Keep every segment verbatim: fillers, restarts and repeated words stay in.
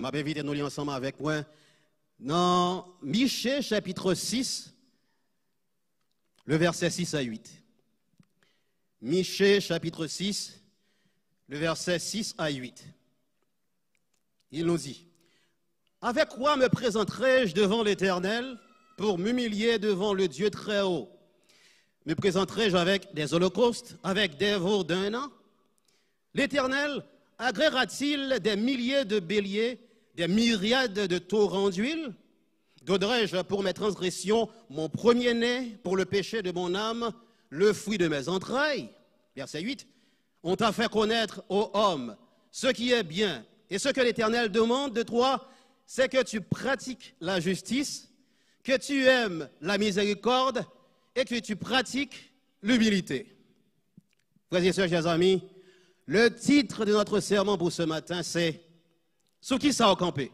M ap envite nou li ansanm avèk mwen nan Miche chapit sis, le vèsè sis a uit. Miche chapit sis, le vèsè sis a uit. Il nous dit, avec quoi me présenterai-je devant l'Éternel pour m'humilier devant le Dieu très haut? Me présenterai-je avec des holocaustes, avec des veaux d'un an? L'Éternel agréera-t-il des milliers de béliers, des myriades de torrents d'huile? Donnerai-je pour mes transgressions mon premier-né, pour le péché de mon âme, le fruit de mes entrailles? Verset huit. On t'a fait connaître, ô homme, ce qui est bien, et ce que l'Éternel demande de toi, c'est que tu pratiques la justice, que tu aimes la miséricorde et que tu pratiques l'humilité. Frères et sœurs, chers amis, le titre de notre sermon pour ce matin, c'est Sou ki sa w kanpe?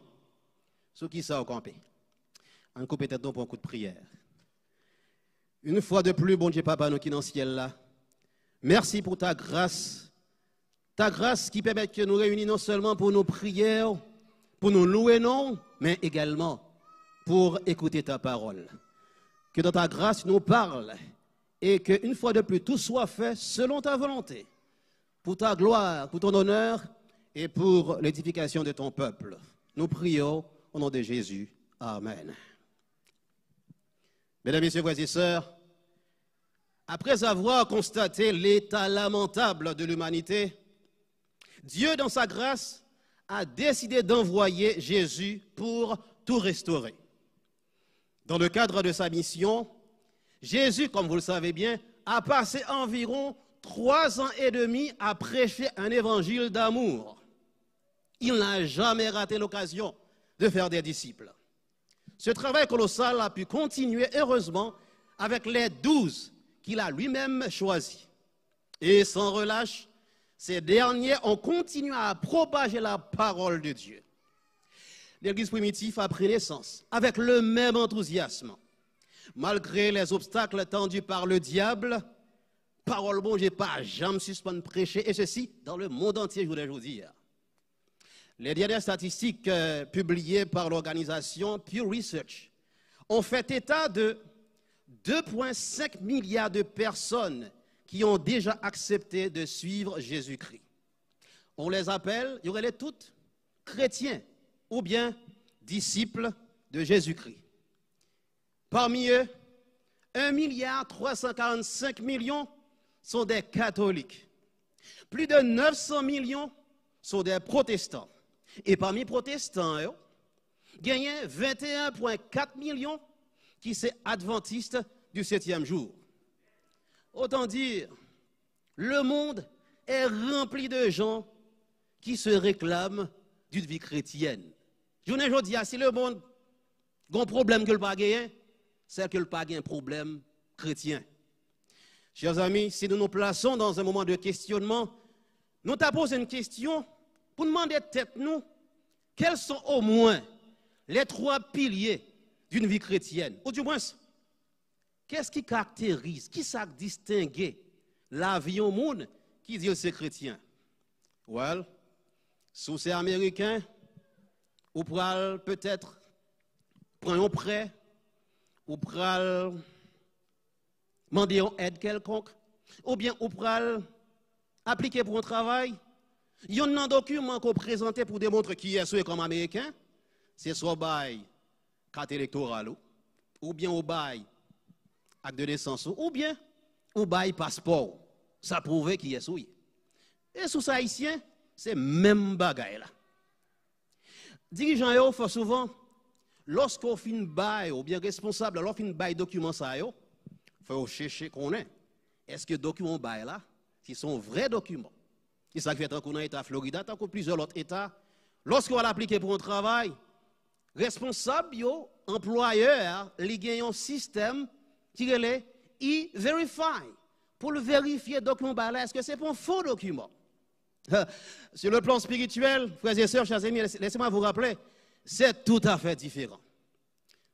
Sou ki sa w kanpe? Ann koupe tèt nou pou yon kout priyè. Yon fwa de plis, Bondye Papa nou ki nan syèl la, mèsi pou ta gras, ta gras ki pèmèt ke nou reyini non sèlman pou nou priye w, pou nou louwe non w, men egalman pou écouter ta parole. Que dans ta grâce, tu nous parles et que, une fois de plus, tout soit fait selon ta volonté, pour ta gloire, pour ton honneur et pour l'édification de ton peuple. Nous prions au nom de Jésus. Amen. Mesdames, Messieurs, frères et sœurs, après avoir constaté l'état lamentable de l'humanité, Dieu, dans sa grâce, a décidé d'envoyer Jésus pour tout restaurer. Dans le cadre de sa mission, Jésus, comme vous le savez bien, a passé environ trois ans et demi à prêcher un évangile d'amour. Il n'a jamais raté l'occasion de faire des disciples. Ce travail colossal a pu continuer heureusement avec les douze qu'il a lui-même choisis. Et sans relâche, ces derniers ont continué à propager la parole de Dieu. L'église primitive a pris naissance avec le même enthousiasme. Malgré les obstacles tendus par le diable, pawòl Bondye pa janm sispann preche, et ceci dans le monde entier, jounen jodi a. Les dernières statistiques euh, publiées par l'organisation Pew Research ont fait état de deux virgule cinq milliards de personnes qui ont déjà accepté de suivre Jésus-Christ. On les appelle, yo rele tout, chrétiens ou bien disciples de Jésus-Christ. Parmi eux, un milliard trois cent quarante-cinq millions sont des catholiques. Plus de neuf cents millions sont des protestants. Et parmi protestan yo, genyen vingt et un point quatre millions ki se adventiste du septième jour. Autant dire, le monde est rempli de gens qui se réclament d'une vie chrétienne. Jounen jodi a, si lemonn gon pwoblèm ke l pa genyen, se ke l pa gen pwoblèm kretyen. Chers amis, si nous nous plaçons dans un moment de questionnement, nou ta poze yon kesyon pou n mande tèt nou, quels sont au moins les trois piliers d'une vie chrétienne? Ou du moins, qu'est-ce qui caractérise, ki sa k distenge lavi yon moun ki di l se kretyen? Well, si w se ameriken, ou pral petèt pran yon prè, ou pral mande yon èd kèlkonk, oubyen ou pral aplike pou yon travay. Yonn nan dokiman ke w prezante pou demontre kiyès ou ye kòm ameriken, se swa w bay kat elektoral ou, oubyen ou bay ak de nesans ou, oubyen ou bay paspò w. Sa pwouve kiyès ou ye. E si w se ayisyen, se menm bagay la. Dirijan yo, fò souvan, lòske w fin bay, oubyen responsab la, lè w fin bay dokiman sa yo, fò yo chèche konnen èske dokiman w bay la, si se yon vrè dokiman. Se sa k fè tankou nan eta Florida, tankou plizyè lòt eta, lòske w al aplike pou yon travay, responsab yo, anplwayè a, li gen yon sistèm ki rele E-Verify pou l verifye dokiman w bay la, èske se pa yon fo dokiman. Sur le plan spirituel, frères et sœurs, chers amis, laissez-moi vous rappeler, c'est tout à fait différent.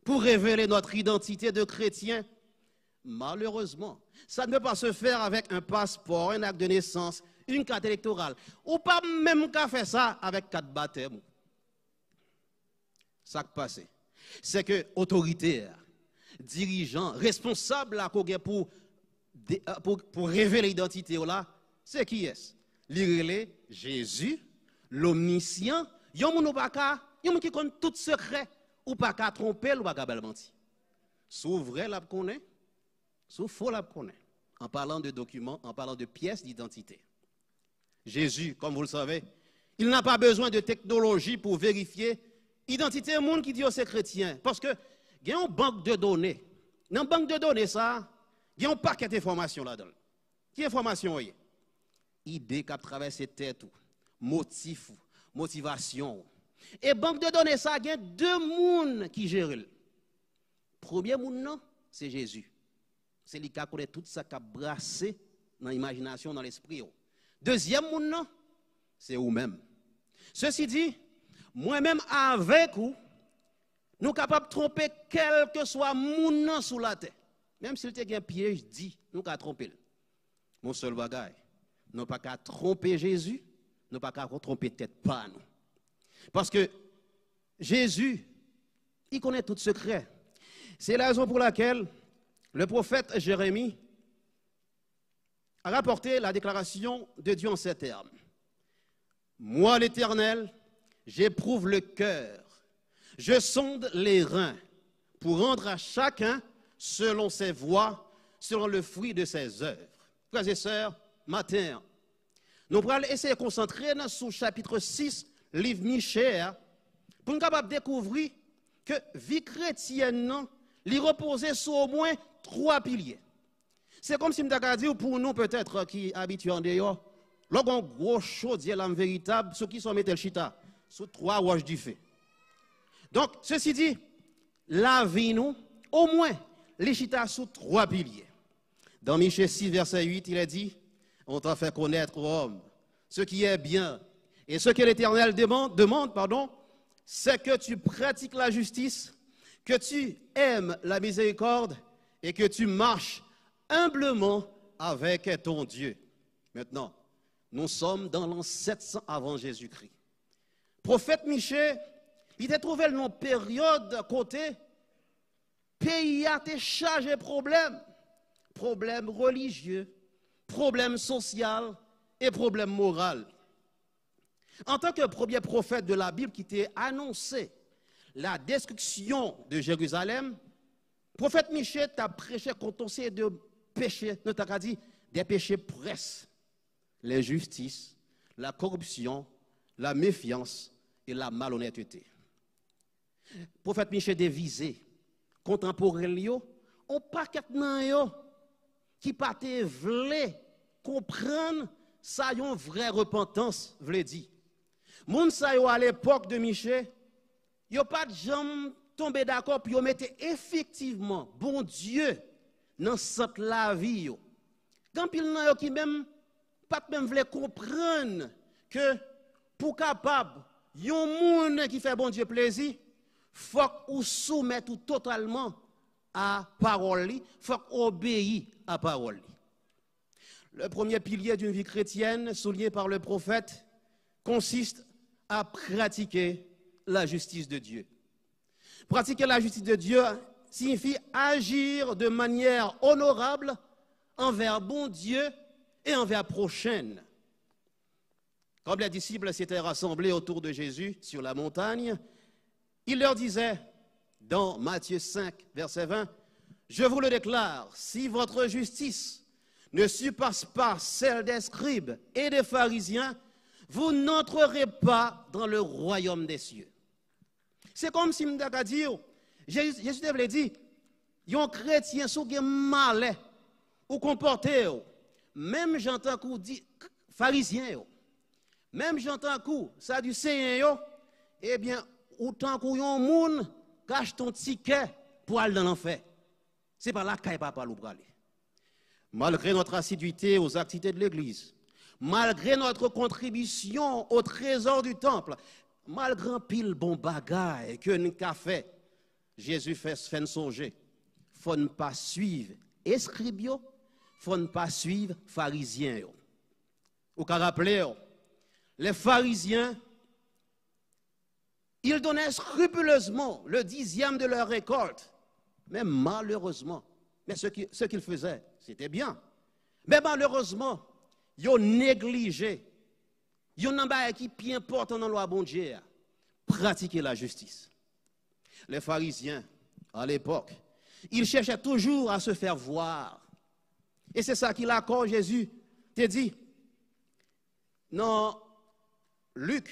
Pour révéler notre identité de chrétien, malheureusement, ça ne peut pas se faire avec un passeport, un acte de naissance, une carte électorale. Ou pa menm ka fè sa avèk kat batèm ou. Sa k pase? Se ke otorite a, dirijan, responsab la ke w gen pou, de- pou, pou revele idantite w la, se kiyès? Li rele Jezi, lomnisyan, yon moun ou pa ka, yon moun ki konn tout sekrè, ou pa ka twonpe l, ou pa ka ba l manti. Si w vrè, l ap konnen. Si w fo, l ap konnen. En parlant de documents, en parlant de pièces d'identité. Jésus, comme vous le savez, il n'a pas besoin de technologie pour vérifier idantite moun ki di yo se kretyen. Paske gen yon bank de done. Nan bank de done sa, gen yon pakèt enfòmasyon ladan l. Ki enfòmasyon yo ye? Ide k ap travèse tèt ou, motif ou, motivasyon w. E bank de done sa gen de moun ki jere l. Premye moun nan, se Jezi. Se li k ka konnen tout sa k ap brase nan imajinasyon, nan lespri w. Dezyèm moun nan, se ou menm. Sesi di, mwen menm avèk ou, nou kapab twonpe kèlkeswa moun nan sou latè. Menm si l te gen pye di, nou ka twonpe l. Yon sèl bagay, nou pa ka twonpe Jezi, nou pa ka twonpe tèt pa nou. Paske Jezi, li konnen tout sekrè. C'est la raison pour laquelle le prophète Jérémie a rapporté la déclaration de Dieu en ces termes. Moi, l'Éternel, j'éprouve le cœur, je sonde les reins, pour rendre à chacun selon ses voies, selon le fruit de ses œuvres. Frères et sœurs, maten an, nou pral eseye konsantre n sou chapit sis liv Miche a, pou n kapab dekouvri ke vi kretyèn nan, li repoze sou omwen twa pilye. Se kòmsi m ta ka di w, pou nou petèt ki abitye andeyò, lè w gen yon gwo chodyè lam veritab, sou kisa w mete l chita? Sou twa wòch dife. Donk, sesi di, lavi nou, omwen, li chita sou twa pilye. Dans Michée six, verset huit, il est dit, on t'a fait connaître, ô homme, ce qui est bien, et ce que l'Éternel demande, demande, pardon, c'est que tu pratiques la justice, que tu aimes la miséricorde et que tu marches humblement avec ton Dieu. Maintenant, nous sommes dans l'an sept cents avant Jésus-Christ. Pwofèt Miche, li te twouve l nan yon peryòd kote peyi a te chaje pwoblèm, pwoblèm relijye, pwoblèm sosyal e pwoblèm moral. Antanke premye pwofèt de la Bib ki te anonse la destruction de Jérusalem, pwofèt Miche t ap preche kont yon seri de peche, nou ta ka di, des péchés presses, l'injustice, la corruption, la méfiance et la malhonnêteté. Pwofèt Miche te vize kontanporen l yo, yon pakèt nan yo ki pa te vle konprann sa yon vrè repantans vle di. Moun sa yo, alepòk de Miche, yo pa t janm tonbe dakò pou yo mete efektivman Bondye nan sant lavi yo. Gen anpil nan yo ki menm pa t menm vle konprann ke pou kapab yon moun ki fè Bondye plezi, fòk ou soumèt ou totalman a pawòl li, fòk ou obeyi a pawòl li. Le premier pilier d'une vie chrétienne souligné par le prophète consiste à pratiquer la justice de Dieu. Pratiquer la justice de Dieu signifie agir de manière honorable envers Bondye et envers prochain. Comme les disciples s'étaient rassemblés autour de Jésus sur la montagne, il leur disait, dans Matthieu cinq, verset vingt, je vous le déclare, si votre justice ne surpasse pas celle des scribes et des pharisiens, vous n'entrerez pas dans le royaume des cieux. Se kòmsi m ta ka di w, Jezi, Jezi te vle di, yon kretyen, si w gen malè, ou konpòte w menm jan tankou di, farizyen yo, menm jan tankou sadiseyen yo, ebyen, ou tankou yon moun k achte yon tikè pou al nan lanfè. Se pa lakay papa l ou prale. Malgré notre assiduité aux activités de l'Église, malgré notre contribution au trésor du temple, malgré anpil bon bagay ke n ka fè, Jezi fè, fè n sonje, fò n pa swiv eskrib yo, fò n pa swiv farizyen yo. Ou ka raple w, lè farizyen Ils donnaient scrupuleusement le dixième de leur récolte. Mais malheureusement, mais ce qui- ce qu'ils faisaient, c'était bien. Mais malheureusement, yo neglije youn nan bagay ki pi enpòtan nan lwa Bondye a, pratike lajistis. Les pharisiens, à l'époque, ils cherchaient toujours à se faire voir. E se sa ki lakòz Jezi te di nan Lik,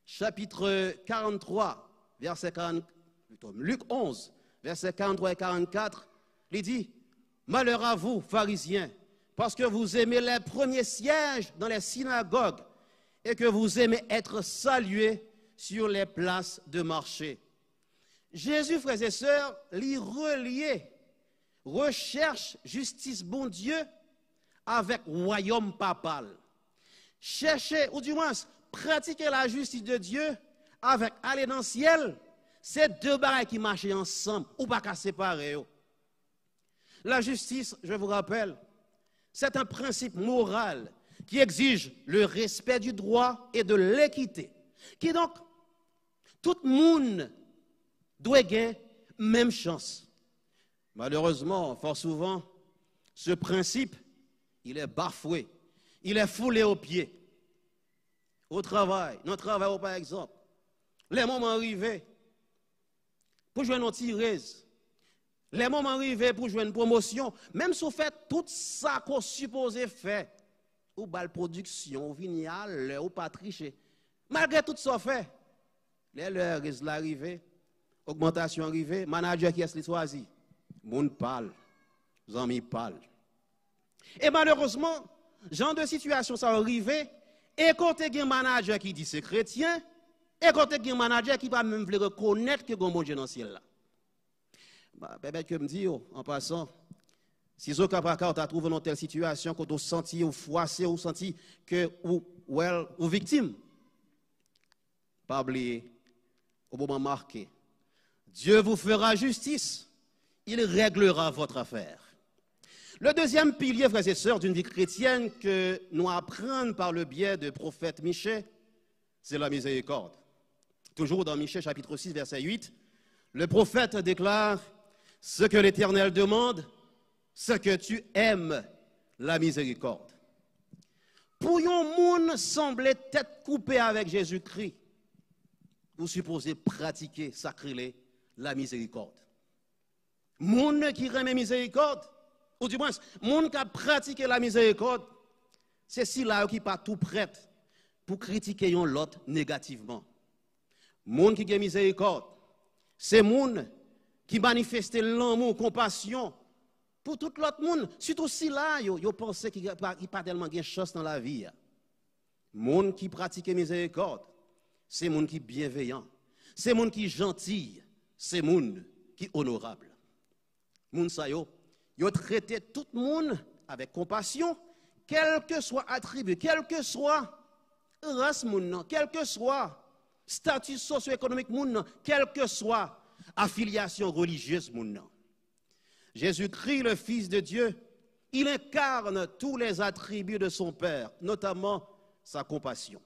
chapitre quarante-trois, verset quarante, plutôt, Lik onze, verset quarante-trois et quarante-quatre, li di, malheur à vous, pharisiens, parce que vous aimez les premiers sièges dans les synagogues et que vous aimez être salués sur les places de marché. Jezi, frè e sè, li relye rechèch jistis Bondye avèk wayòm papa l. Chèche, ou dimwens, pratike lajistis de Dye avèk ale nan syèl, se de bagay ki mache ansanm, ou pa ka separe yo. La justice, je vous rappelle, c'est un principe moral qui exige le respect du droit et de l'équité. Kidonk, tout moun dwe gen menm chans. Malheureusement, fort souvent, ce principe, il est bafoué, il est foulé aux pieds. Au travail, nan travay ou pa egzanp, lè moman rive pou jwenn yon ti rez, lè moman rive pou jwenn pwomosyon, menm si w fè tout sa ke w sipoze fè, ou ba l pwodiksyon, ou vini alè, ou pa triche. Malgre tout sa w fè, lè lè rez la rive, ogmantasyon an rive, manadjè kiyès li chwazi? Moun pa l, zanmi pa l. E malerezman, jan de sitiyasyon sa yo rive, e kote gen manadjè ki di se kretyen, e kote gen manadjè ki pa menm vle rekonèt ke gen yon Bondye nan syèl la. Ba, pèmèt ke m di w, an pasan, si zoka pa ka w ta twouve w nan tèl sitiyasyon kote w santi w fwase, w santi ke ou, well, ou viktim, pa bliye, o moman make, Dieu vous fera justice, il réglera votre affaire. Le deuxième pilier, frères et sœurs, d'une vie chrétienne que nous apprend par le biais de prophète Michée, c'est la miséricorde. Toujours dans Michée chapitre six, verset huit, le prophète déclare, ce que l'Éternel demande, c'est que tu aimes la miséricorde. Pou yon moun sanble tèt koupe avèk Jezikri, ou sipoze pratike sa k rele lamizerikòd. Moun ki renmen mizerikòd, oudimwens, moun k ap pratike lamizerikòd, se sila yo ki pa tou prèt pou kritike yon lòt negativman. Moun ki gen mizerikòd, se moun ki manifeste lanmou, konpasyon pou tout lòt moun, sitou sila yo, yo panse ki pa, ki pa tèlman gen chans nan lavi a. Moun ki pratike mizerikòd, se moun ki byenveyan, se moun ki janti, se moun ki onorab. Moun sa yo, yo trete tout moun avèk konpasyon, kèlkeswa atribi, kèlkeswa ras moun nan, kèlkeswa stati sosyo-ekonomik moun nan, kèlkeswa afilyasyon relijyez moun nan. Jésus-Christ, le Fils de Dieu, il incarne tous les attributs de son Père, notamment sa compassion.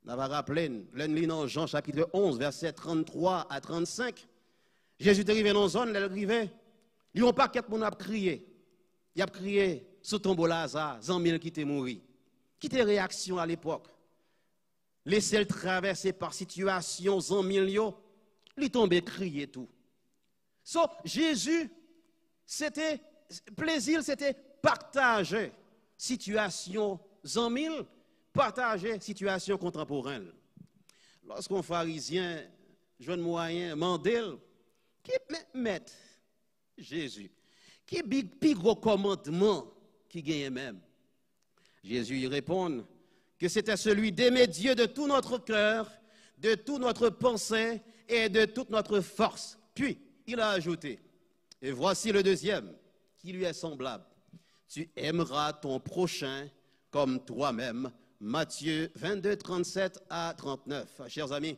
N ava raple n, lè n li nan Jan chapitre onze, vèsè tranntwa a trannsenk, Jezi te rive nan zòn, lè l rive, li wè yon pakèt moun ap kriye. Y ap kriye sou tonbo Laza, zanmi l ki te mouri. Ki te reyaksyon alepòk? Lese l travèse pa sitiyasyon zanmi l yo, li tonbe kriye tou. So, Jezi, se te, plezi l, se te pataje sitiyasyon zanmi l, pataje sitiyasyon kontanporen l. Lòske yon farizyen jwenn mwayen mande l, ki, men, mèt, Jezi, ki bi-, pi gwo kòmandman ki genyen menm? Jésus y répond que c'était celui d'aimer Dieu de tout notre cœur, de toute notre pensée et de toute notre force. Puis, il a ajouté, et voici le deuxième, qui lui est semblable. Tu aimeras ton prochain comme toi-même. Matthieu vingt-deux, trente-sept à trente-neuf. Chers amis,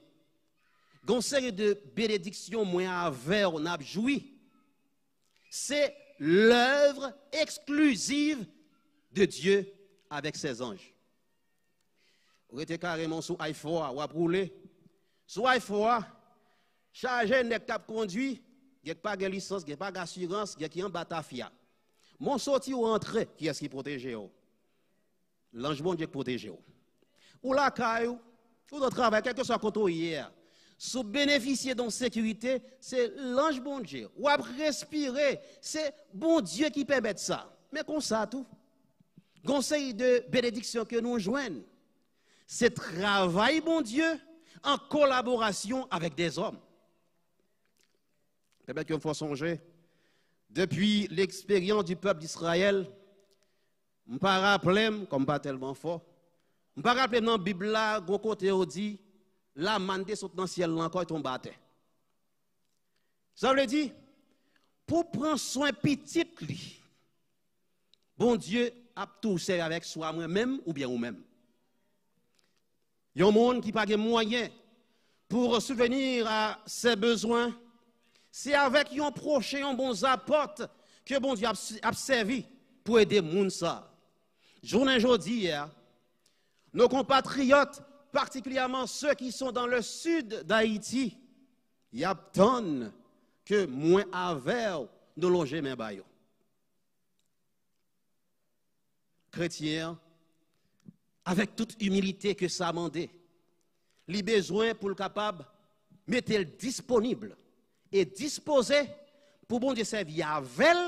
gon seri de benediksyon mwen avè w n ap jwi. Se lèv ekspliziv de Dye avèk sèzanj. Rete kareman sou iPhone a, w ap woule. Sou Ayfò a, chaje nèg k ap kondwi, gen k pa gen lisans, gen pa gen asirans, gen ki anba tafya. Men w soti, w antre, kiyès ki pwoteje w? Lanj Bondye k pwoteje w. Ou lakay ou, ou nan travay, kèlkeswa kote w ye a, si w benefisye de yon sekirite, se lanj Bondye. W ap respire, se Bondye ki pèmèt sa. Men konsa tou, gen yon seri de benediksyon ke nou jwenn. Se travay Bondye an kolaborasyon avèk dèzòm. Pèmèt ke m fè w sonje, depi l'expérience du peuple d'Israël, m pa raple m, kòm m pa tèlman fò, m pa raple m nan Bib la, gon kote yo di, lamann te sot nan syèl la ankò, e tonbe atè. Sa vle di, pou pran swen pitit li, Bondye ap toujou sèvi avèk swa mwen menm oubyen ou menm. Yon moun ki pa gen mwayen pour subvenir à ses besoins, se avèk yon pwochen, yon bon zapòt ke Bondye ap, ap sèvi pou ede moun sa. Jounen jodi a, nos compatriotes, particulièrement ceux qui sont dans le sud d'Haïti, y ap tann ke mwen avè w nou lonje men ba yo. Kretyen an, avèk tout imilite ke sa mande, li bezwen pou l kapab mete l disponib e dispoze pou Bondye sèvi avè l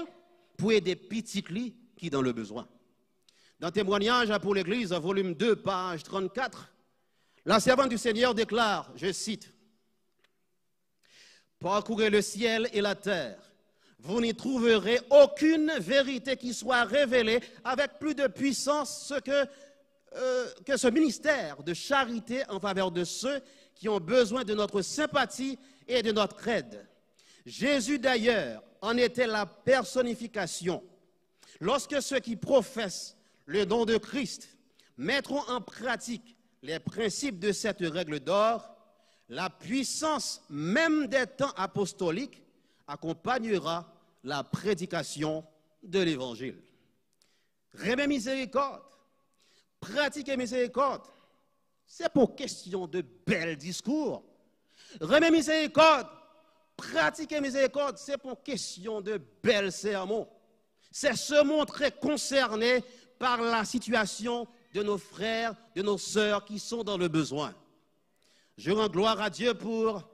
pou ede pitit li ki dans le besoin. Dans Témoignages pour l'Église, volume deux, page trente-quatre, la servante du Seigneur déclare, je cite, Parcourez le ciel et la terre. Vous n'y trouverez aucune vérité qui soit révélée avec plus de puissance que, euh, que ce ministère de charité en faveur de ceux qui ont besoin de notre sympathie et de notre aide. Jésus, d'ailleurs, en était la personnification. Lorsque ceux qui professent le nom de Christ mettront en pratique les principes de cette règle d'or, la puissance même des temps apostoliques accompagnera la prédication de l'Évangile. Renmen mizerikòd, pratike mizerikòd, se pa yon kesyon de bèl diskou. Renmen mizerikòd, pratike mizerikòd, se pa yon kesyon de bèl sèmon. C'est se montrer concerné par la situation de nos frères, de nos sœurs qui sont dans le besoin. Je rends gloire à Dieu pour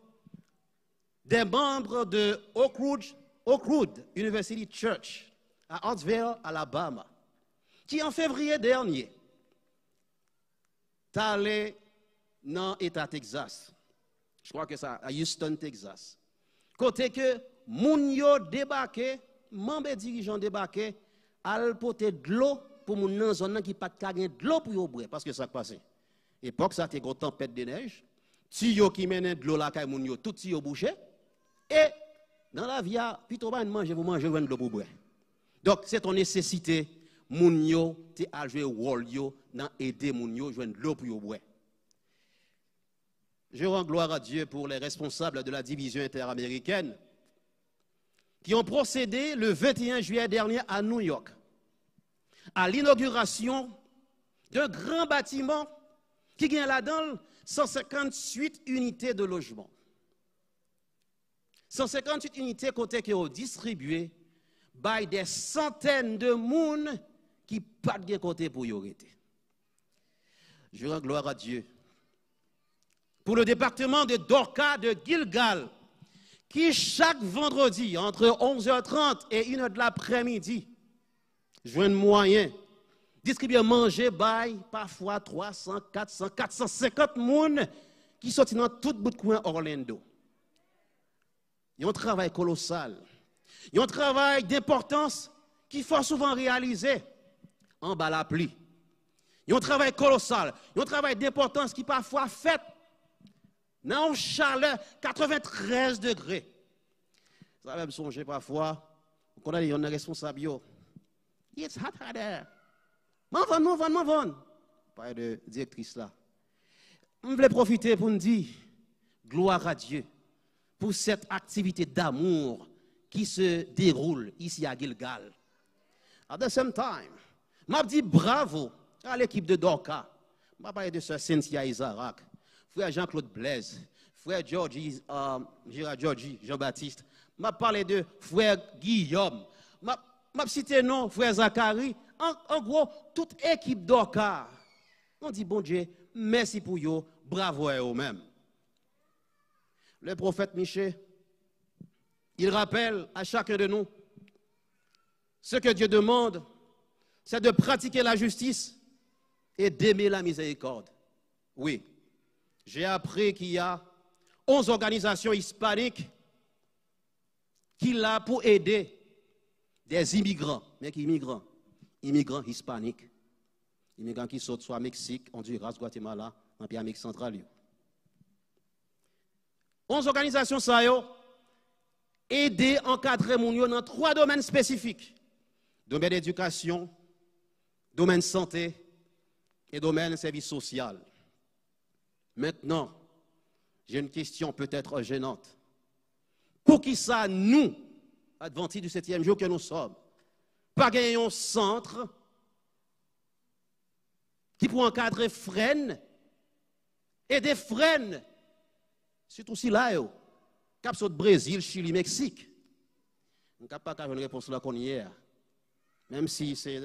des membres de Oak Ridge, Oak Ridge University Church à Huntsville, Alabama, qui en février dernier, t ale nan eta Texas. Je crois que sa, à Houston, Texas. Kote ke moun yo debake, manm e dirijan debake, al pote dlo pou moun nan zòn nan ki pa t ka gen dlo pou yo bwè, paske sa k pase? Epòk sa te gon tanpèt de nèj, tiyo ki mennen dlo lakay moun yo, tout tiyo bouche, e nan lavi a, pito w pa jwenn manje pou manje, w jwenn dlo pou bwè. Donk, se t on nesesite, moun yo te al jwe wòl yo nan ede moun yo jwenn dlo pou yo bwè. Je rends gloire à Dieu pour les responsables de la division interaméricaine qui ont procédé le vingt et un juillet dernier à New York à l'inauguration d'un grand bâtiment ki gen ladan l cent cinquante-huit unités de logement. Cent cinquante-huit inite kote ke yo distribye bay des centaines de moun ki pa t gen kote pou yo rete. Je rends gloire à Dieu pour le département de Dorcas de Gilgal, qui chaque vendredi entre onze heures trente et une heure de l'après-midi jwenn mwayen distribye manje bay pafwa twa san, kat san, kat san senkant moun ki soti nan tout bout kwen Orlando. Yon travay kolosal. Yon travay denpòtans ki fò souvan reyalize anba lapli. Yon travay kolosal. Yon travay denpòtans ki pafwa fèt nan yon chalè katreventrèz degre. Sa fè m sonje pafwa, ou konnen youn nan responsab yo. It's hot out there. Mwen vann, mwen vann, mwen vann. Pale de direktris la. M vle pwofite pou n di, gloire à Dieu pour cette activité d'amour qui se déroule ici à Gilgal. At the same time, m ap di bravo à l'équipe de Dorcas. M pa pale de sè Cynthia Isaac, frè Jean-Claude Blaise, frè Georgie, euh, Gérard Georgie, Jean-Baptiste. M ap pale de frè Guillaume. M ap, m ap site non frè Zacharie. An, an gwo, tout ekip Dòka. Nou di Bondye mèsi pou yo, bravo à eux-mêmes. Le prophète Michée, il rappelle à chacun de nous, ce que Dieu demande, c'est de pratiquer la justice et d'aimer la miséricorde. Oui, j'ai appris qu'il y a onze organisations hispaniques ki la pou ede des immigrants. Men ki imigran? Imigran hispanik. Imigran ki sot swa Meksik, Ondiras, Gwatemala, nan peyi Amerik Santral yo. Onz òganizasyon sa yo ede ankadre moun yo nan twa domèn espesifik: domèn edikasyon, domèn sante e domèn sèvis sosyal. Maintenant, j'ai une question peut-être gênante. Poukisa nou, Adventiste du septième jour que nous sommes, pa gen yon sant ki pou ankadre frè n, ede frè n, sitou sila yo k ap sot Brezil, Chili, Meksik? M ka pa ka jwenn repons la kounye a. Menm si se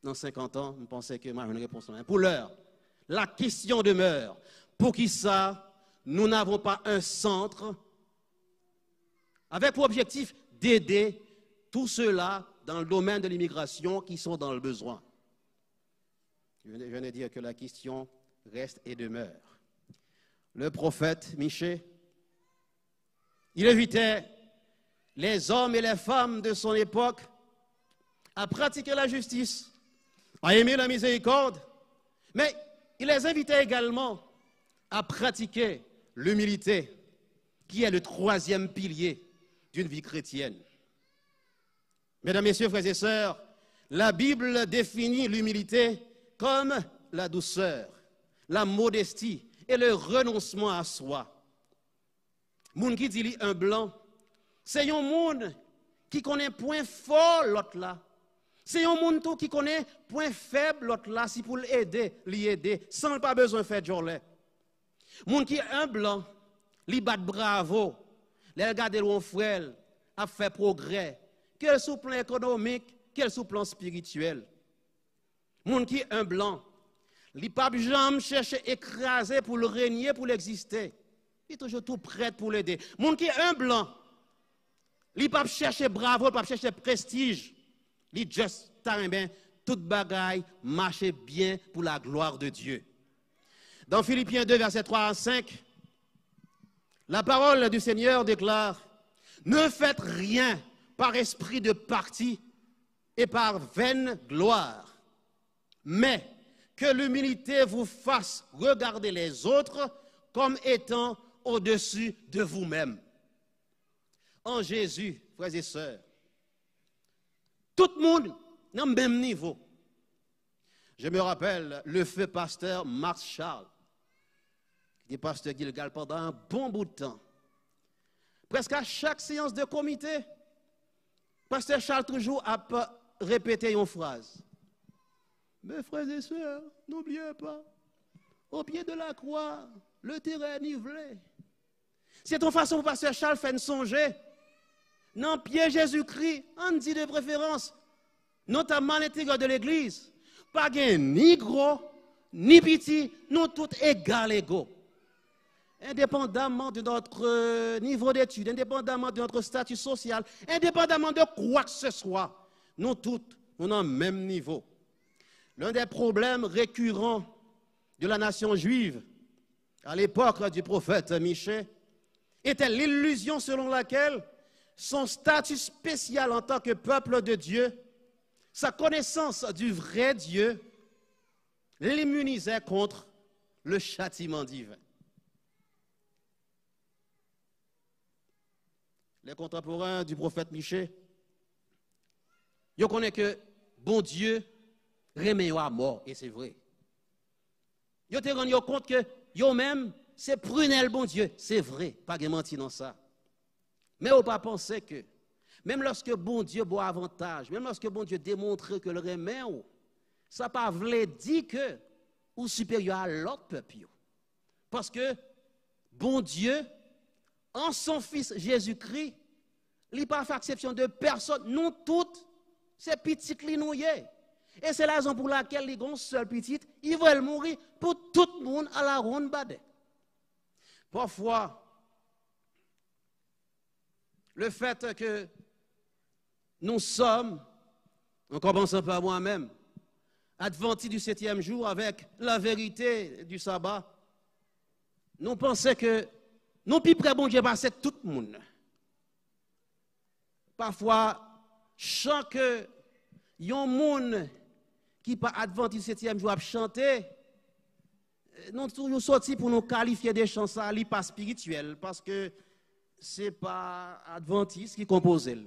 nan senkant an, m panse ke m a jwenn repons la. Men pou lè, la question demeure, poukisa nous n'avons pas un centre avec pour objectif d'aider tous ceux-là dans le domaine de l'immigration qui sont dans le besoin? Je viens de dire que la question reste et demeure. Le prophète Michée, il invitait les hommes et les femmes de son époque à pratiquer la justice, à aimer la miséricorde, mais il les invitait également à pratiquer l'humilité, qui est le troisième pilier d'une vie chrétienne. Mesdames, Messieurs, frères et sœurs, la Bible définit l'humilité comme la douceur, la modestie et le renoncement à soi. Moun ki di li enb lan, se yon moun ki konnen pwen fò lòt la. Se yon moun tou ki konnen pwen fèb lòt la, si pou l ede, li ede, san l pa bezwen fè djòlè. Moun ki enb lan, li bat bravo lè l gade yon frè l ap fè pwogrè, ke l sou plan ekonomik, ke l sou plan espirityèl. Moun ki enb lan, li p ap janm chèche ekraze pou l renye, pou l egziste. Li toujou tou prèt pou l ede. Moun ki enb lan, li p ap chèche bravo, li p ap chèche prestij. Li just ta renmen tout bagay mache byen pour la gloire de Dieu. Dans Philippiens deux, versets trois à cinq, la parole du Seigneur déclare: Ne faites rien par esprit de parti et par vaine gloire, mais que l'humilité vous fasse regarder les autres comme étant au-dessus de vous-même. En Jésus, frères et sœurs, tout moun nan menm nivo. Je me rappelle le feu pasteur Max Charles, ki te pastè Gilgal pandan yon bon bout tan. Prèske a chak seyans de komite, pastè Charles toujou ap repete yon fraz: Mes frères et sœurs, n'oubliez pas, au pied de la croix, le terrain est nivelé. Se te yon fason pou pastè Charles fè n sonje, nan pye Jezikri, ann di de preferans, notamman a lenteryè de legliz, pa gen ni gwo, ni piti, nou tout egal ego. Indépendamment de notre niveau d'études, indépendamment de notre statut social, indépendamment de quoi que ce soit, nou tout, nou nan menm nivo. L'un des problèmes récurrents de la nation juive à l'époque du prophète Michée était l'illusion selon laquelle son statut spécial en tant que peuple de Dieu, sa connaissance du vrai Dieu, l'immunisait contre le châtiment divin. Les contemporains du prophète Michée, yo konnen ke Bondye renmen yo a mò, e se vre. Yo te rann yo kont ke yo menm, se prinèl Bondye, se vre, pa gen manti nan sa. Men ou pa panse ke, menm lòske Bondye ba w avantaj, menm lòske Bondye demontre ke l renmen w, sa pa vle di ke ou siperyè a lòt pèp yo. Paske Bondye, an son Fis Jezikri, li pa fè aksepsyon de pèsonn. Nou tout, se pitit li nou ye. E se rezon pou lakèl li gen yon sèl pitit, li voye l mouri pou tout moun à la ronde baden. Pafwa, le fait que nous sommes, en commençant par moi-même, adventistes du septième jour avec la vérité du sabbat, nou panse ke nou pi pre Bondye pase tout moun. Pafwa, chan ke yon moun ki pa advantis setyèm jou ap chante, nou toujou soti pou nou kalifye de chan sa, li pa espirityèl, paske se pa advantis ki konpoze l.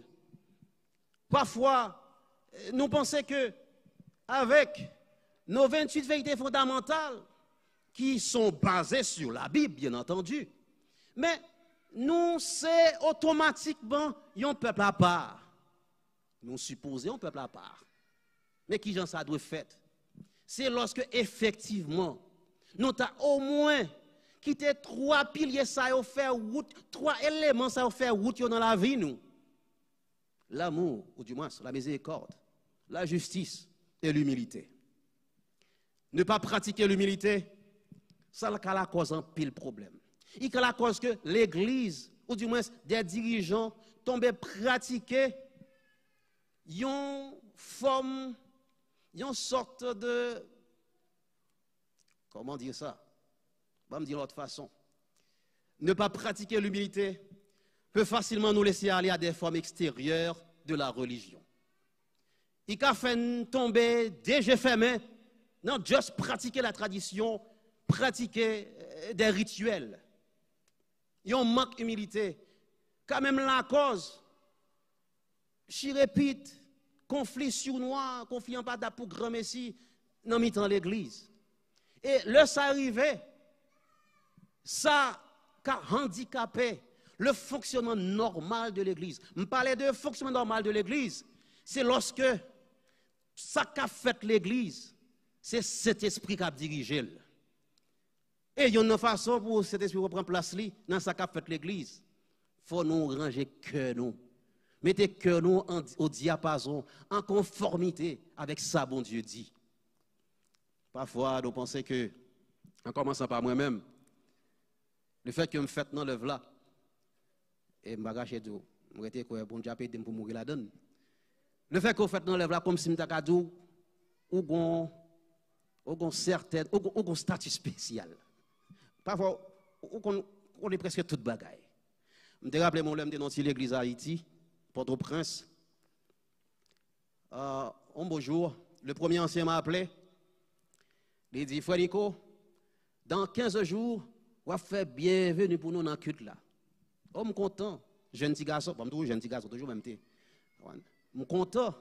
Pafwa, nou panse ke avèk nos vingt-huit vérités fondamentales, qui sont basées sur la Bible, bien entendu, men nou se otomatikman yon pèp apa. Nou sipoze yon pèp apa. Men kijan sa dwe fèt? Se lòske efektivman nou ta omwen kite twa pilye sa yo fè wout, twa eleman sa yo fè wout yo nan lavi nou. L'amour, ou du moins la miséricorde, la justice et l'humilité. Ne pa pratike limilite, sa ka lakòz anpil pwoblèm. Li ka lakòz ke legliz, ou du moins des dirigeants, tonbe pratike yon fòm, yon sòt de, comment dire ça? Ban m di l lòt fason. Ne pas pratiquer l'humilité peut facilement nous laisser aller à des formes extérieures de la religion. Li ka fè n tonbe de je fèmen nan just pratike la tradisyon, pratike euh, de rityèl. Yon mank imilite ka menm lakòz chirepit, konfli sounwa, konfli anpadap pou granmesi nan mitan legliz. E lè sa rive, sa ka andikape le fonctionnement normal de legliz. M pale de fonctionnement normal de legliz, se lòske sa k ap fèt legliz, se Sentespri k ap dirije l. E yonn nan fason pou Sentespri reprann plas li nan sa k ap fèt legliz, fò nou ranje kè nou. Mete kè nou an, o dyapazon, an konfòmite avèk sa Bondye di. Pafwa, nou panse ke, an kòmansan pa mwen menm, le fèt ke m fèt nan lèv la, e m pa kache di w, m rete kwè Bondye ap ede m pou m mouri ladan l. Le fèt ke w fèt nan lèv la, kòmsi m ta ka di w, ou gon, ou gon sètèn, ou gon, ou gon stati espesyal. Pafwa, ou konn, ou konnen prèske tout bagay. M te raple m yon lè m te nan yon ti legliz Ayiti, Pòtoprens. Euh, un beau jour, le premier ancien m'a appelé. Li di, Frè Niko, dans quinze jours, w ap fè byenveni pou nou nan kit la. Oh, m kontan. Jèn ti gason, bon, m toujou jèn ti gason, toujou menm te. M kontan.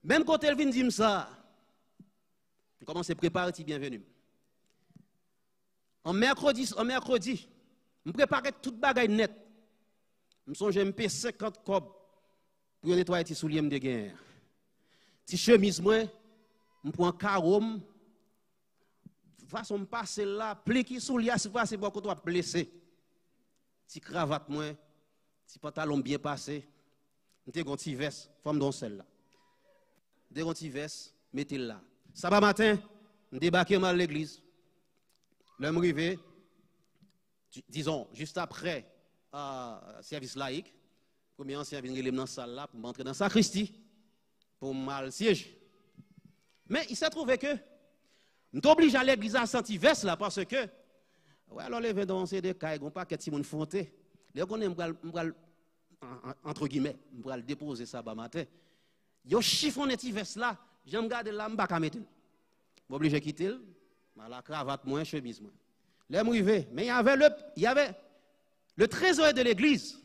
Menm kote l vin di m sa, m kòmanse prepare ti byenveni m. An mèkredi, an mèkredi, m prepare tout bagay nèt. M sonje m peye senkant kòb pou yo netwaye ti soulye m te genyen an. Ti chemiz mwen, m pran kawo m. Fason m pase l la, pli ki soulye a si pase bò kote w ap blese. Ti kravat mwen, ti pantalon m byen pase. M te gon ti vès, fò m di w sèl la. M te gon ti vès, mete l la. Saba maten, m debake, m al legliz. Lè m rive, di- dizon, jis apre euh, sèvis layik, premye ansyen vin rele m nan sal la pou m antre nan sakristi pou m al syeje. Men, il se trouve ke m te oblije al legliz la san ti vès la, paske, wè, lè w leve nan yon seri de kay, gon pakèt timoun fwonte. Lè yo konnen m pral, m pral an- an- antre gimè, m pral depoze saba maten, yo chifonnen ti vès la, jan m gade l la, m pa ka mete l. M oblije kite l, m al a kravat mwen, chemiz mwen. Lè m rive, men y avait le, y avait le trésorier de l'église.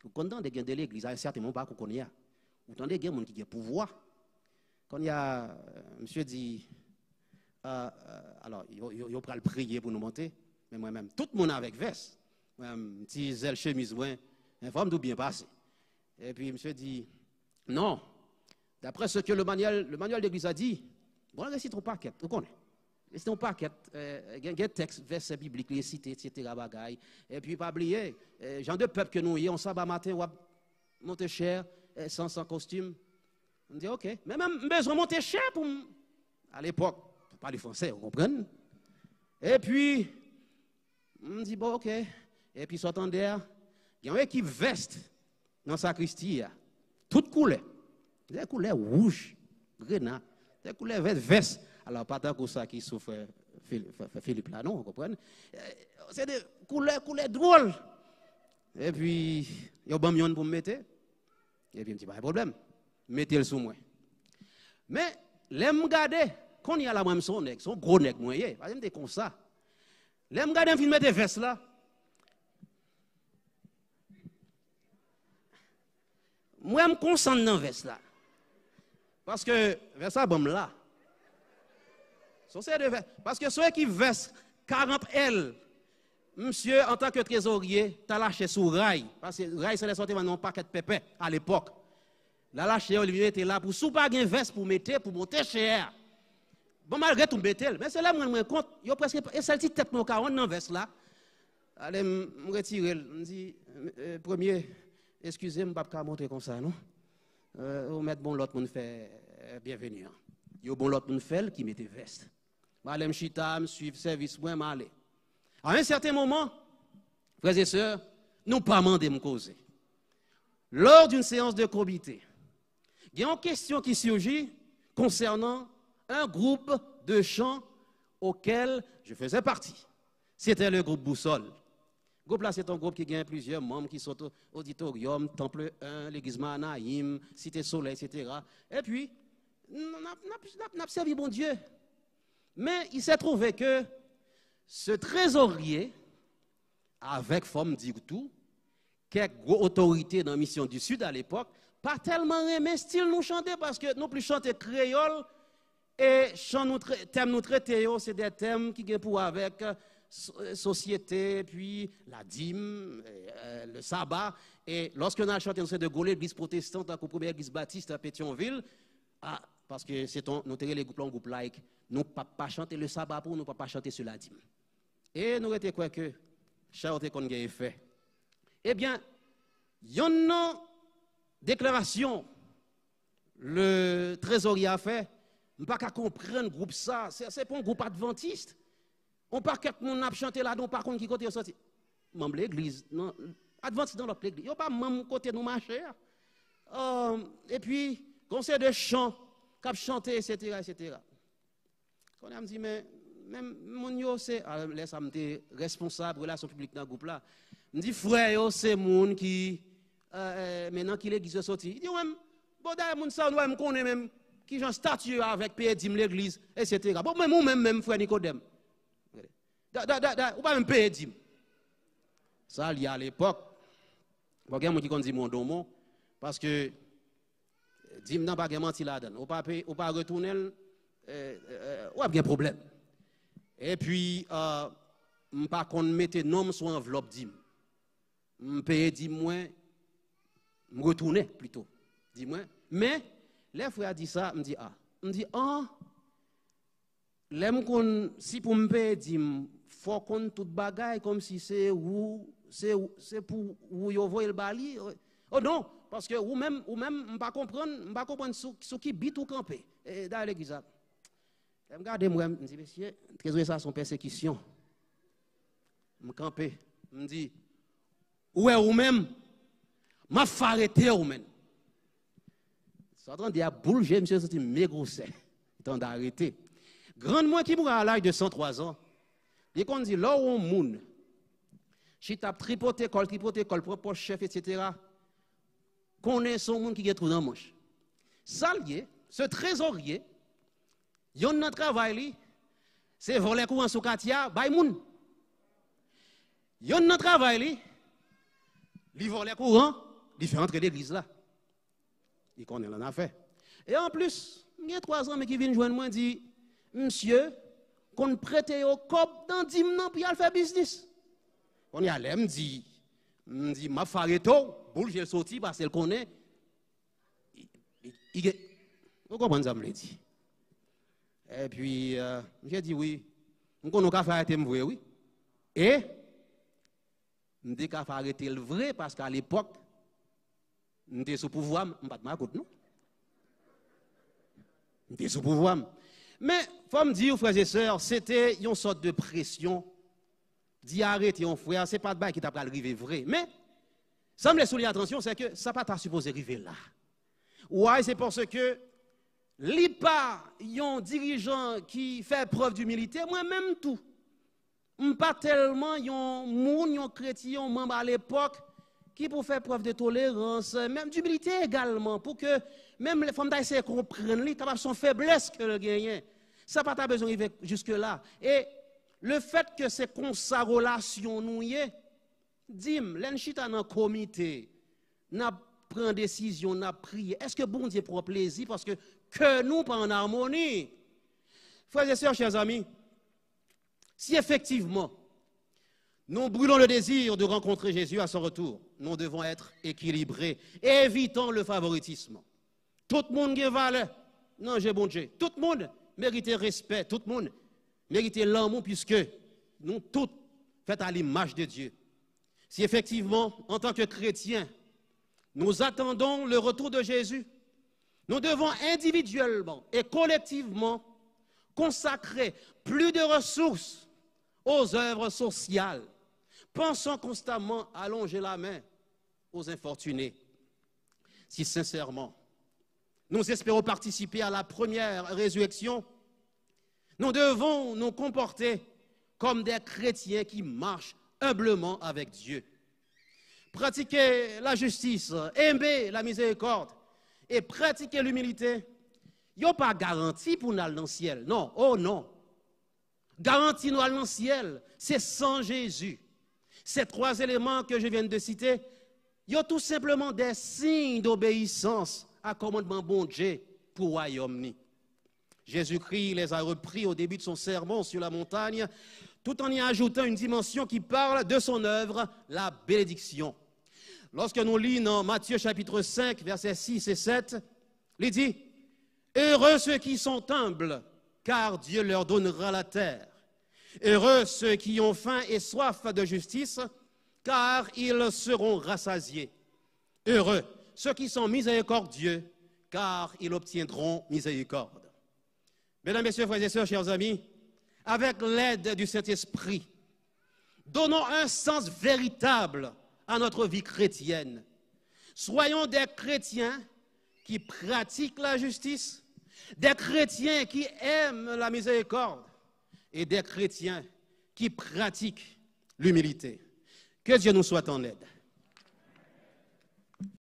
Ou konn tande gen de legliz, a yon sèten moman, ou pa ko konnen a. Ou tande gen moun ki gen pouvwa. Kounye a, euh, misye di, euh, euh, alò, yo, yo, yo pral priye pou nou monte, men mwen menm, tout moun avèk vès. Mwen menm, ti zèl chemiz mwen, enfòm tou byen pase. Epi misye di, non, d'après ce que le manuel, le manuel d'église a dit, bon, resi tro pakèt, ou konnen. Li site yon pakèt, eh, gen, gen tèks, vèsè biblik, li site, etsetera, bagay. Epi pa bliye, eh, jan de pèp ke nou ye, yon saba maten, w ap monte chè, eh, san, san kostim. M di, "Ok." Men menm, m bezwen monte chè pou m, alepòk, pou pale fransè, ou konprann? Epi, m di, "Bon, ok." Epi sòt andè a, gen yon ekip vès nan sakristi a. Tout koulè. Se koulè wouj, grena. Se koulè vès, vès. Alò, pa tankou sa ki sou frè Fili-, frè, frè Filip la, non, ou konprann? Eh, se de koulè, koulè dwòl. Epi, yo ban m yonn pou m mete. Epi m di, "Pa gen pwoblèm. Mete l sou mwen." Men, lè m gade, kounye a la mwen m se yon nèg, se yon gwo nèg mwen ye. Paske m te konsa. Lè m gade m fin mete vès la, m wè m konsann nan vès la. Paske vès la ban m la. Se yon seri de vès. Paske se yon ekip vès karant L. Misye, antanke trezorye, t al achte sou Ray. Paske Ray Sen Lespri te vann yon pakèt pèpè alepòk. L al achte yo, li mete la pou si w pa gen vès pou mete, pou monte chè a. Bon, malgre tou, m mete l. Men se lè m rann mwen kont, yo prèske, e sèl ti tèt mwen yo ka wè nan vès la. Ale, m, m retire l. M di, "Eh, premye, eskize m, m p ap ka monte konsa, non. Eh, ou mèt bon lòt moun fè, eh, byenveni an." Yo bon lòt moun fè l ki mete vès. M ale, m chita, m swiv sèvis mwen, m ale. À un certain moment, frères et sœurs, nou pa mande m koze. Lors d'une séance de comité, gen yon kesyon ki surji konsènan un groupe de chant auquel je faisais partie. C'était le groupe Boussole. Gwoup la, se yon gwoup ki gen plizyè manm ki sot Auditorium, Temple un, Legliz Mahanayim, Cité Soleil, etsetera. Epi, n ap, n ap, n ap, n ap sèvi Bondye. Men, il s'est trouvé que ce trésorier, avèk, fò m di tou, kèk gwo otorite nan Mission du Sud alepòk, pa tèlman renmen stil nou chante, paske nou plis chante kreyòl, e chan nou tre-, tèm nou trete yo, se de tèm ki gen pou wè avèk, eh, so-, eh, sosyete, epi ladim, eh, eh, le saba. E lòske n al chante nan se de gwo legliz pwotestan, tankou Premye Legliz Batis Petyonvil, ah, paske se ton, nou te rele gwoup la yon gwoup laik, nou p ap pa chante le saba pou, nou p ap pa chante se ladim. E nou rete kwè ke chan yo te konn gen efè. Ebyen, yonn nan deklarasyon le trezorye a fè, m pa ka konprann gwoup sa, se, se pa yon gwoup advantis. Yon pakèt moun ap chante ladan, ou pa konn ki kote yo soti. Manm legliz, nan, advantis nan lòt legliz. Yo pa manm kote nou mache a. Euh, epi, gon se de chan k ap chante, etsetera, etsetera. Kounye a m di, "Men, men moun yo se," a, lè sa m te responsab relasyon piblik nan gwoup la. M di, "Frè yo se moun ki, eh, eh, men nan ki legliz yo soti?" Li di, "Mwen, bon, dayè moun sa yo, nou wè m konnen menm kijan estati yo avèk peye dim legliz, etsetera. Bon, menm ou menm, menm frè Nikodèm. Da, da, da, da, ou pa menm peye dim." Sa l ye alepòk. Bon, gen moun ki konn di m yon don mo, paske dim nan pa gen manti ladan l. Ou pa peye, ou pa retounen l, eh, eh, eh, w ap gen pwoblèm. Epi, eh, m pa konn mete non m sou anvlòp dim. M peye dim mwen, m retounen plito dim mwen. Men, lè frè a di sa, m di, "Ah." M di, "Ah, lè m konn, si pou m peye dim, fò konn tout bagay, kòmsi se ou, se ou, se pou ou yo voye l ba li." Oh non, paske ou menm, ou menm, m pa konprann, m pa konprann sou, sou ki bit ou kanpe. E, dayè legliz la. Lè m gade m wè, m di, "Mesye, trezorye sa se yon pèsekisyon." M kanpe, m di, "Ou wè ou menm, m ap fè arete w, menm." Sa w tande a, boul je misye soti men gwosè. Li tande arete. Grann mwen ki mouri à l'âge de cent trois ans, li konn di, lè w wè yon moun chita ap tripote kò l, tripote kò l, pran pòz chèf, etsetera, konnen se yon moun ki gen twou nan manch. Sa l ye, se trezorye, yonn nan travay li, se vòlè kouran sou katye a, bay moun. Yonn nan travay li, li vòlè kouran, li fè antre legliz la. Li konnen l annafè. E anplis, m gen twa zanmi ki vin jwenn mwen, di, "Misye konn prete yo kòb nan dim nan pou y al fè biznis." Kounye a, lè m di, m di, "M ap fè arete w," boul je l soti, paske l konnen, li, li, li gen, ou konprann sa m vle di. Epi, euh, misye di, wi, m konnen w ka fè arete m vre, wi. E m te ka fè arete l vre, paske alepòk, m te sou pouvwa m, m pa t makout, non. M te sou pouvwa m. Men, fò m di w, frè e sè, se te yon sòt de presyon. Di arete yon frè, se pa t bagay ki ta pral rive vre. Men, sa m vle souliye atansyon, se ke sa pa ta sipoze rive la. Why? Se paske li pa yon dirijan ki fè prèv dimilite, mwen menm tou. M pa tèlman yon moun, yon kretyen, yon manm alepòk ki pou fè prèv de tolerans, menm dimilite egalman, pou ke menm lè fò m ta eseye konprann li, kapab se yon feblès ke l genyen. Sa pa ta bezwen rive jiske la. E lefèt ke se konsa relasyon nou ye, di m, lè n chita nan komite, n ap pran desizyon, n ap priye, èske Bondye pran plezi paske kè nou pa ann amoni? Frè e sè, chè zanmi, si efektivman nou brûlons le désir de rencontrer Jésus à son retour, nous devons être équilibrés et évitant le favoritisme. Tout moun gen valè nan je Bondye. Tout moun merite respè. Tout moun merite lanmou, piske nou tout fèt à l'image de Dieu. Si effectivement, en tant que chrétiens, nous attendons le retour de Jésus, nous devons individuellement et collectivement consacrer plus de ressources aux œuvres sociales. Pensons constamment à allonger la main aux infortunés. Si sincèrement nous espérons participer à la première résurrection, nous devons nous comporter comme des chrétiens qui marchent humblement avec Dieu. Pratiquer la justice, aimer la miséricorde et pratiquer l'humilité, yo pa garanti pou n al nan syèl. Non, oh non. Garanti nou al nan syèl, se san Jezi. Ces trois éléments que je viens de citer, yo tou senpleman des signes d'obéissance à kòmandman Bondye pou wayòm ni. Jésus-Christ les a repris au début de son sermon sur la montagne, tout en y ajoutant une dimension qui parle de son œuvre, la bénédiction. Lorsque nous lisons Matthieu chapitre cinq, versets six et sept, li di, Heureux ceux qui sont humbles, car Dieu leur donnera la terre. Heureux ceux qui ont faim et soif de justice, car ils seront rassasiés. Heureux ceux qui sont miséricordieux, car ils obtiendront miséricorde. Mesdames, Messieurs, frères et sœurs, chers amis, avec l'aide du Saint-Esprit, donnons un sens véritable à notre vie chrétienne. Soyons des chrétiens qui pratiquent la justice, des chrétiens qui aiment la miséricorde et des chrétiens qui pratiquent l'humilité. Que Dieu nous soit en aide.